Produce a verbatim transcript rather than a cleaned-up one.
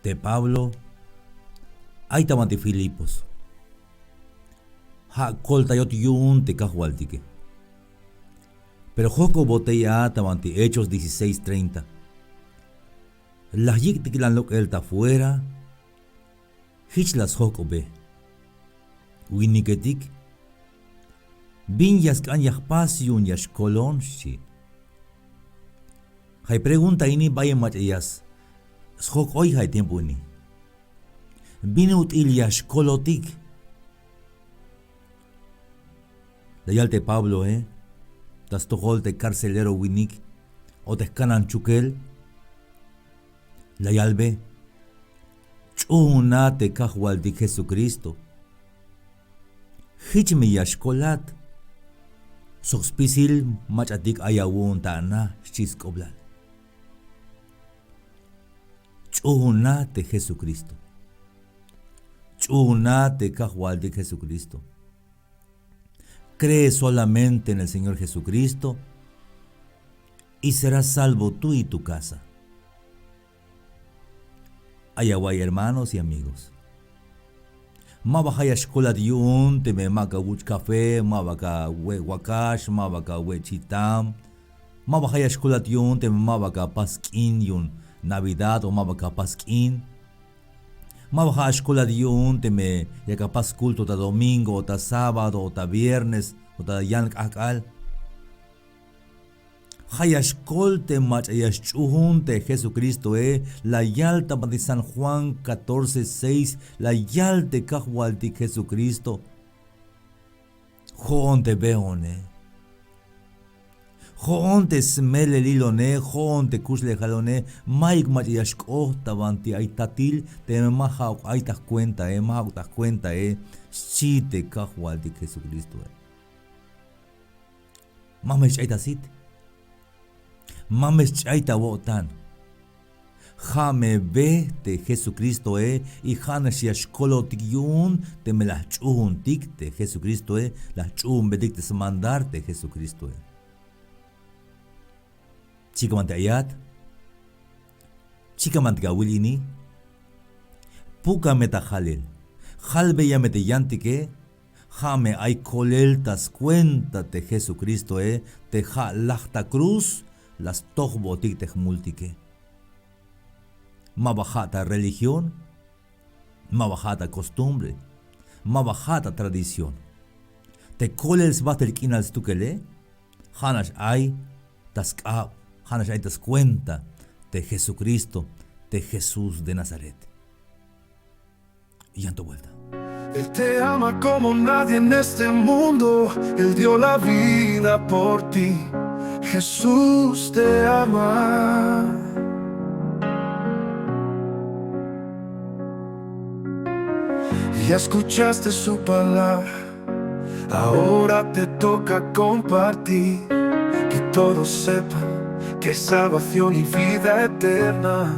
Te Pablo ay ta banti Filipos. Ja' koltayot yu'un te Kajwaltike. Pero jojk'obotik a ta banti Hechos dieciséis treinta. La yik'tikilan lok'el ta fuera, jich la sjojk'obe. Winiketik, ¿bin ya sk'an ya jpas yu'un ya xkolon? Xchi. Ja' pregunta ini bayel mach'a ya sjojk'oy ja' tiempo ini. ¿Bin ut'il ya xkolotik? La yal te Pabloe ta stojol te carcelero winik o te jkanan chukel, la yalbe: Ch'uuna te Kajwaltik Jesucristo. Jich me ya xkolat. Sok spisil mach'atik ay awu'un ta ana, xchi sk'oblal. Ch'uuna te Jesucristo. Ch'uuna te Kajwaltik Jesucristo. Cree solamente en el Señor Jesucristo y serás salvo tú y tu casa. Ay awa'y hermanos y amigos. Maba ja' ya xkolat yu'un teme maba ka awuch' café, maba ka awe' wakax, maba ka awe' chitam. Maba ja' ya xkolat yu'un teme maba ka apas k'in yu'un Navidad o maba ka apas k'in. Maba ja' ya xkolat yu'un teme yak apas culto ta domingo o ta sábado o ta viernes o ta yan k'ajk'al. Ja' ya xkol te mach'a ya xch'uun te Jesucristoe. La yal ta banti San Juan catorce seis, la yal te Kajwaltik Jesucristo: Jo'on te beone, jo'on te smelelilone, jo'on te kuxlejalone, mayuk mach'a ya xk'ot ta banti ay tatil teme ma ja'uk ay ta jcuentae, ma ja'uk ta jcuentae, xchi te Kajwaltik Jesucristoe. Ma me xch'ay ta sit. Ma me xch'ay ta awo'tan. Ja' me be te Jesucristoe y ja'nax ya xkolotik yu'un teme la jch'uuntik te Jesucristoe, la jch'uunbetik te smandar te Jesucristoe. Chikan banti ayat, chikan banti awil ini, pukan me ta jalel, jalbeya me te yantike. Ja' me ay kolel ta scuenta te Jesucristoe, te ja' laj ta cruz la stojbotik te jmultike. Maba ja' ta religión, maba ja' ta costumbre, maba ja' ta tradición. Te kolel sbajtel k'inal stukele, ja'nax ay ta sk'ab, ja'nax ay ta scuenta te Jesucristo, te Jesús de Nazaret. Y llanto vuelta. Él te ama como nadie en este mundo. Él dio la vida por ti. Jesús te ama. Ya escuchaste su palabra. Ahora te toca compartir. Que todos sepan que hay salvación y vida eterna.